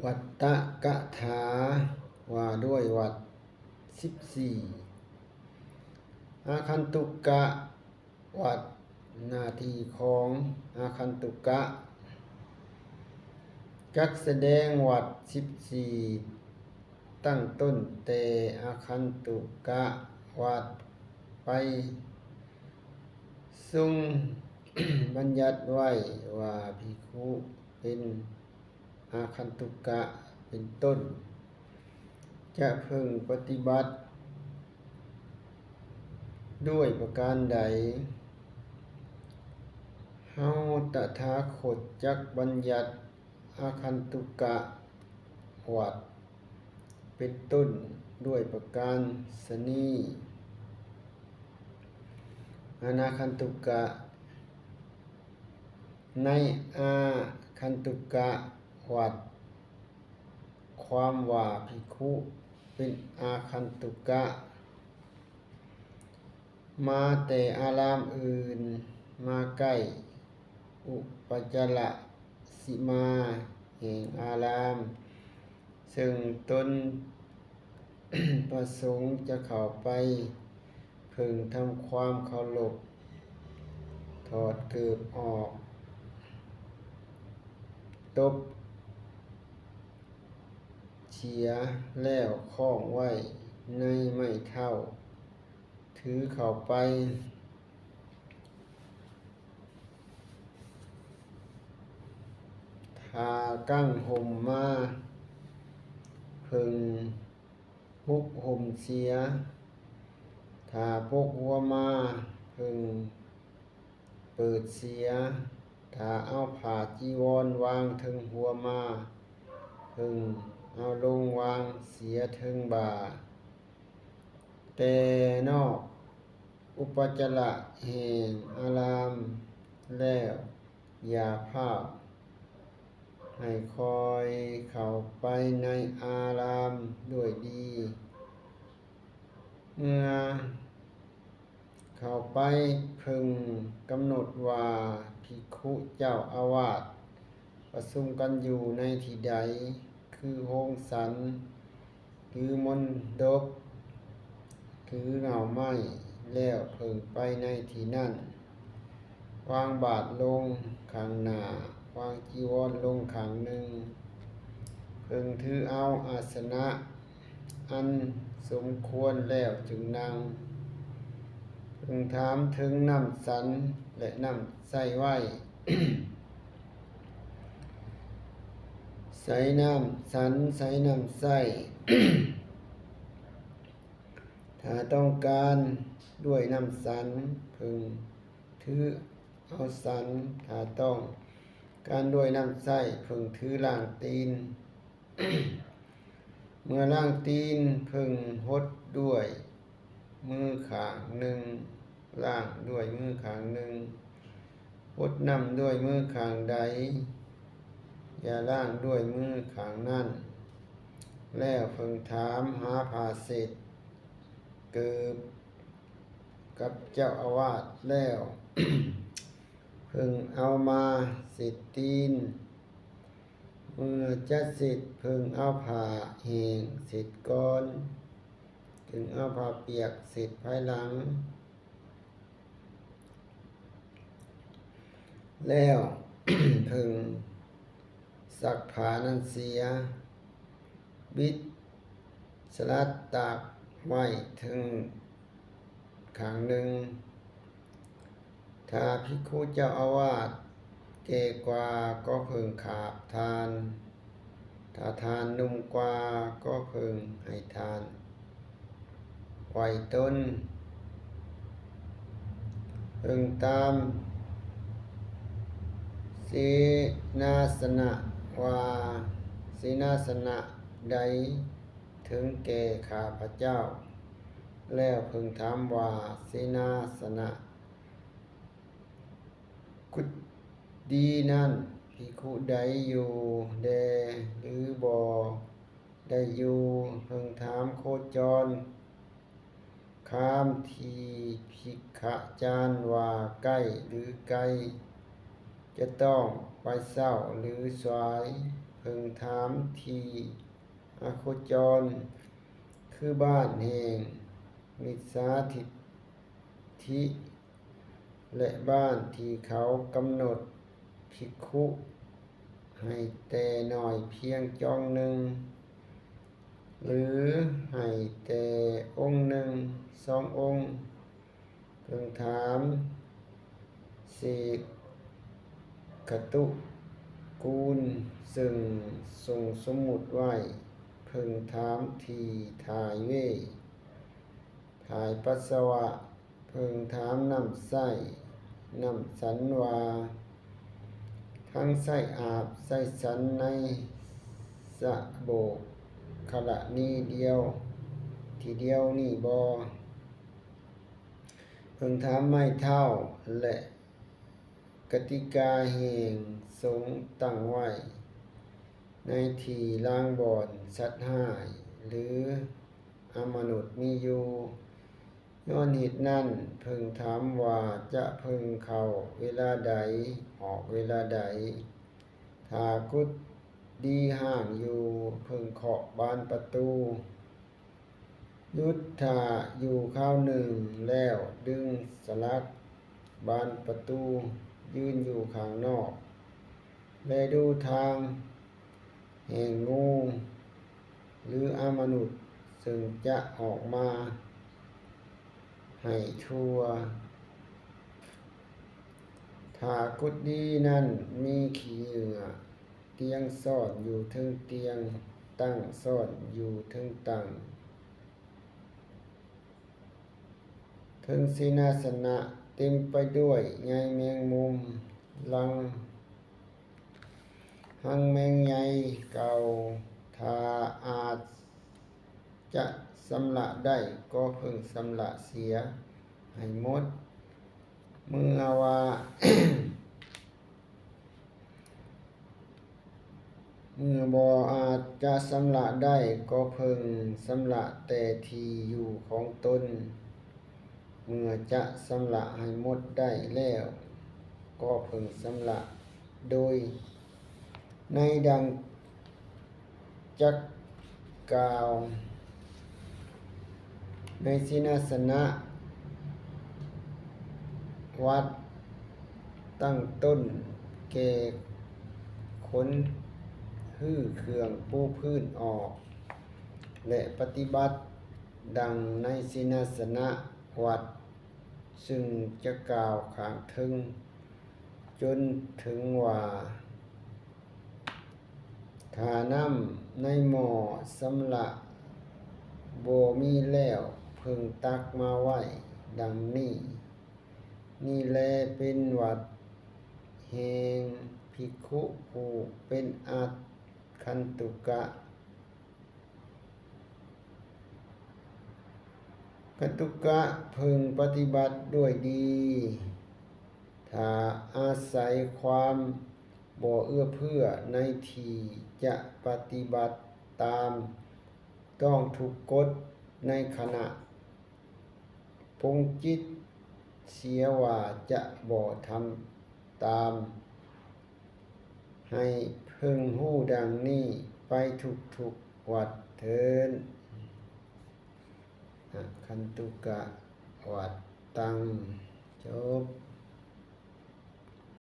ວັດຕະກະຖາ ວ່າດ້ວຍວັດສິບສີ່ ອາຄັນຕຸກະ ວັດ ໜ້າທີ່ຂອງອາຄັນຕຸກະ ຈັກສະແດງວັດສິບສີ່ ຕັ້ງຕົ້ນແຕ່ອາຄັນຕຸກະວັດໄປ ຊົງບັນຍັດໄວ້ວ່າພິກຂຸເປັນ ອາຄັນຕຸກະ ເປັນຕົ້ນ ຈະເພິ່ງປະຕິບັດດ້ວຍປະການໃດ? ເຮົາຕະຖາຄົດຈັກບັນຍັດອາຄັນຕຸກະວັດ ເປັນຕົ້ນ ດ້ວຍປະການຊະນີ້. ອານາຄັນຕຸກະ ໃນອາຄັນຕຸກະວັດ ຄວາມວ່າພິກຂຸເປັນອາຄັນຕຸກະ ມາແຕ່ອາລາມອື່ນ ມາໃກ້ອຸປະຈາລະສີມາແຫ່ງອາລາມ ເຊິ່ງຕົນປະສົງຈະເຂົ້າໄປເພິ່ງທຳຄວາມເຄົາລົບ, ຖອດເກີບອອກ, ຕົບເສຍແລ້ວຄ້ອງໄວ້ໃນໄມ້ເທົ້າ ຖືເຂົ້າໄປ ຖ້າກາງຫົ່ມມາ ເພິ່ງຮຸບຫົ່ມເສຍ, ຖ້າປົກຫົວມາ ເພິ່ງເປີດເສຍ, ຖ້າເອົາຜ້າຈີວອນວາງເທິງຫົວມາ ເພິ່ງເອົາລົງວາງເສຍເທິງບ່າ. ແຕ່ນອກອຸປະຈາລະແຫ່ງອາລາມແລ້ວ ຢ່າພ້າວ, ໃຫ້ຄ່ອຍເຂົ້າໄປໃນອາລາມດ້ວຍດີ. ເມື່ອເຂົ້າໄປ ເພິ່ງກຳນົດວ່າພິກຂຸເຈົ້າອາວາດປະຊຸມກັນຢູ່ໃນທີ່ໃດ, ຄືໂຮງສັນ ຫຼື ມົນດົກ ຫຼື ເຫງົ້າໄມ້, ແລ້ວເພິ່ງໄປໃນທີ່ນັ້ນ, ວາງບາດລົງຂ້າງໜ້າ, ວາງຈີວອນລົງຂ້າງໜຶ່ງ, ເພິ່ງຖືເອົາອາສະນະອັນສົມຄວນແລ້ວຈຶ່ງນັ່ງ. ເພິ່ງຖາມເຖິງນ້ຳສັນ ແລະ ນ້ຳໃຊ້ໄວ້. ໃສ່ນ້ຳສັນ, ໃສ່ນ້ຳໃຊ້. ຖ້າຕ້ອງການດ້ວຍນ້ຳສັນ, ເພິ່ງຖືເອົາສັນ. ຖ້າຕ້ອງການດ້ວຍນ້ຳໃຊ້, ເພິ່ງຖືລ້າງຕີນ. ເມື່ອລ້າງຕີນ, ເພິ່ງຫົດດ້ວຍມືຂ້າງໜຶ່ງ, ລ້າງດ້ວຍມືຂ້າງໜຶ່ງ. ຫົດນ້ຳດ້ວຍມືຂ້າງໃດ, ຢ່າລ້າງດ້ວຍມືຂ້າງນັ້ນ. ແລ້ວເພິ່ງຖາມຫາຜ້າເຊັດເກີບກັບເຈົ້າອາວາດແລ້ວ, ເພິ່ງເອົາມາເຊັດຕີນ. ເມື່ອຈະເຊັດ, ເພິ່ງເອົາຜ້າແຫ້ງເຊັດກ່ອນ, ຈຶ່ງເອົາຜ້າປຽກເຊັດພາຍຫຼັງ. ແລ້ວເພິ່ງຊັກຜ້ານັ້ນເສຍ, ບິດສະຫຼັດຕາກໄວ້ເທິງຂ້າງໜຶ່ງ. ຖ້າພິກຂຸເຈົ້າອາວາດແກ່ກວ່າ, ກໍເພິ່ງຂາບທ່ານ. ຖ້າທ່ານໜຸ່ມກວ່າ, ກໍເພິ່ງໃຫ້ທ່ານໄຫວ້ຕົນ. ເພິ່ງຕາມເສນາສະນະວ່າ, ເສນາສະນະໃດເຖິງແກ່ຂ້າພະເຈົ້າ? ແລ້ວເພິ່ງຖາມວ່າ, ເສນາສະນະ ກຸດດີນັ້ນ ພິກຂຸໃດຢູ່ແດ່ ຫຼື ບໍ່ໄດ້ຢູ່? ເພິ່ງຖາມໂຄຈອນຄາມທີ່ພິກຂະຈານວ່າ ໃກ້ ຫຼື ໄກ, ຈະຕ້ອງໄປເຊົ້າ ຫຼື ສາຍ? ເພິ່ງຖາມທີ່ອະໂຄຈອນ ຄືບ້ານແຫ່ງມິດສາທິດ ທິ ແລະ ບ້ານທີ່ເຂົາກຳນົດພິກຂຸໃຫ້ແຕ່ນ້ອຍພຽງຈອງໜຶ່ງ ຫຼື ໃຫ້ແຕ່ອົງໜຶ່ງສອງອົງ. ເພິ່ງຖາມເສກະຕຸກູນ ເຊິ່ງຊົງສົມມຸດໄວ້ ເພິ່ງຖາມທີ່ຖ່າຍເວ ຖ່າຍປັດສະວະ. ເພິ່ງຖາມນ້ຳໃຊ້ ນ້ຳສັນວ່າ ທັງໃຊ້ອາບໃຊ້ສັນໃນສະໂບກຄະລະນີດຽວ ທີ່ດຽວນີ້ບໍ່? ເພິ່ງຖາມໄມ້ເທົ້າ ແລະ ກະຕິກາແຫ່ງສົງຕັ້ງໄວ້ ໃນທີ່ລາງບ່ອນສັດຮ້າຍ ຫຼື ອະມະນຸດມີຢູ່. ຍ້ອນເຫດນັ້ນ ເພິ່ງຖາມວ່າຈະເພິ່ງເຂົ້າເວລາໃດ ອອກເວລາໃດ. ຖ້າກຸດດີຮ້າງຢູ່ ເພິ່ງເຄາະບານປະຕູ. ຢຸດຖ້າຢູ່ຄາວໜຶ່ງແລ້ວ ດຶງສະຫຼັກບານປະຕູ ຢືນຢູ່ຂ້າງນອກ ແລະ ດູທາງແຫ່ງງູ ຫຼື ອະມະນຸດ ເຊິ່ງຈະອອກມາໃຫ້ທົ່ວ. ຖ້າກຸດດີນັ້ນມີຂີ້ເຫຍື້ອ ຕຽງຊ້ອນຢູ່ເທິງຕຽງ, ຕັ່ງຊ້ອນຢູ່ເທິງຕັ່ງ, ເທິງເສນາສະນະເຕັມໄປດ້ວຍໃຍແມງມຸມ, ລັງຮັງແມງໄຍເກົ່າ. ຖ້າອາດຈະຊຳລະໄດ້ ກໍເພິ່ງຊຳລະເສຍໃຫ້ໝົດ. ເມື່ອວ່າ ເມື່ອບໍ່ອາດຈະຊຳລະໄດ້ ກໍເພິ່ງຊຳລະແຕ່ທີ່ຢູ່ຂອງຕົນ. ເມື່ອຈະຊຳລະໃຫ້ໝົດໄດ້ແລ້ວ ກໍເພິ່ງຊຳລະໂດຍໃນດັ່ງ ຈັກກ່າວໃນເສນາສະນະວັດ, ຕັ້ງຕົ້ນແກ່ຂົນຮື້ເຄື່ອງປູພື້ນອອກ ແລະ ປະຕິບັດດັ່ງໃນເສນາສະນະວັດ ຊຶ່ງຈະກ່າວຂ້າງເທິງ ຈົນເຖິງວ່າ ຖ້ານ້ຳໃນໝໍ້ຊຳລະບໍ່ມີແລ້ວ ເພິ່ງຕັກມາໄວ້ດັ່ງນີ້. ນີ້ແລເປັນວັດແຫ່ງພິກຂຸຜູ້ເປັນອາຄັນຕຸກະ. ຄັນຕຸກະເພິ່ງປະຕິບັດດ້ວຍດີ. ຖ້າອາໄສຄວາມບໍ່ເອື້ອເຟື້ອໃນທີ່ຈະປະຕິບັດຕາມຕ້ອງທຸກກົດໃນຂະນະ ປົງຈິດເສຍວ່າຈະບໍ່ທຳຕາມ. ໃຫ້ເພິ່ງຮູ້ດັ່ງນີ້ໄປທຸກໆວັດເທີ້ນ. ອະຄັນຕຸກະວັດຕັງ. ຈົບ.